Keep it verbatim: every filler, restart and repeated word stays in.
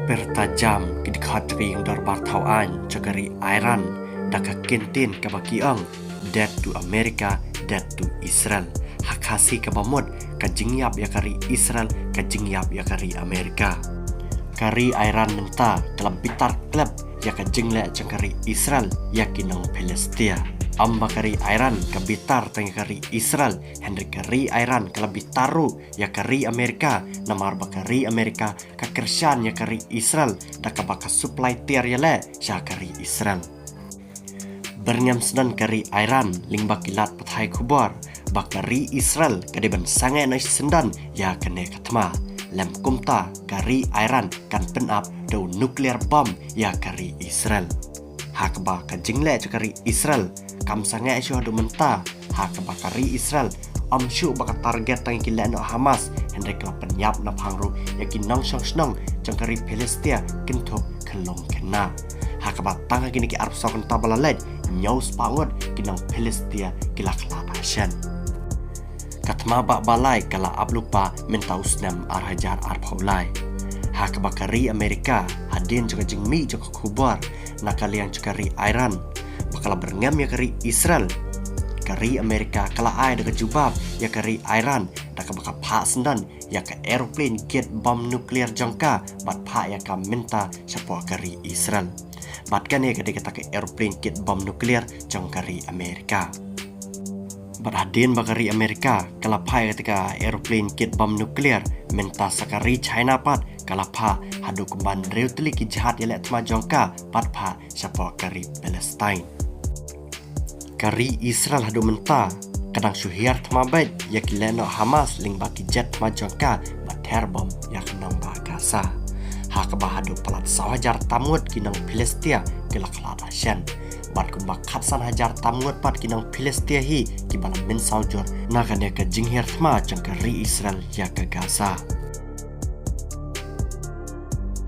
Pyrta jam ki dkhot jong ka ïing dorbar thaw aiñ jong ka ri Iran da ka kyntien kaba ki ong, "Death to America, death to Israel." Ha Khasi kaba mut, ka jingïap ïa ka ri Israel, ka jingïap ïa ka ri America. Ka ri Iran mynta ka la bitar klep ïa ka jingleh jong ka ri Israel ïa ki nong Philistia. Ym ba ka ri Iran ka bitar tang ïa ka ri Israel, hynrei ka ri Iran ka la bitar ruh ïa ka ri America, namar ba ka ri America ka kyrshan ïa ka ri Israel da kaba ka supply tiar ïaleh sha ka ri Israel. Byrngem sdang ka ri Iran lyngba ki lad pathai khubor ba ka ri Israel ka dei ban sangeh noh shisyndon ïa kane ka thma. Lym kumta ka ri Iran kan pynap da u nuclear bomb ïa ka ri Israel. Ha kaba ka jingleh jong ka ri Israel kam sangeh shuh haduh mynta, ha kaba ka ri Israel ym shuh ba ka target tang ïa ki lehnoh Hamas, hynrei ka la pynïap naphang ruh ïa ki nongshong shnong jong ka ri Philistia kynthup khyllung khynnah. Ha kaba tang ha kine ki arphew saw kynta ba la leit, hynñiew spah ngut ki nong Philistia ki la khlad ha shen. Ka thma bah ba lai ka la ap lypa mynta u snem ar hajar arphew lai. Ha kaba ka ri America, hadien jong ka jingmih jong ka khubor na ka liang jong ka ri Iran ba ka la byrngem ïa ka ri Israel, ka ri America ka la ai da ka jubab ïa ka ri Iran da kaba ka phah syndon ïa ka aeroplane kit bom nuclear jong ka bad phah ïa ka mynta shapoh ka ri Israel. Bad kane ka dei kata ka aeroplane kit bom nuclear jong ka ri America. Bad hadien ba ka ri America ka la phah ïa kata ka aeroplane kit bom nuclear, mynta sa ka ri China pat ka la phah haduh kumba hynriew tylli ki jahaj ïaleh thma jong ka bad phah shapoh ka ri Palestine. Ka ri Israel haduh mynta ka dang shu hiar thma beit ïa ki lehnoh Hamas lyngba ki jet thma jong ka bad ther bom ïa ka nongbah Gaza. Ha kaba haduh palat saw hajar tam ngut ki nong Philistia ki la khlad ha shen. Bad kumba khatsan hajar tam ngut pat ki nong Philistia hi kiba la mynsaw jur na kane ka jinghiar thma jong ka ri Israel ïa ka Gaza.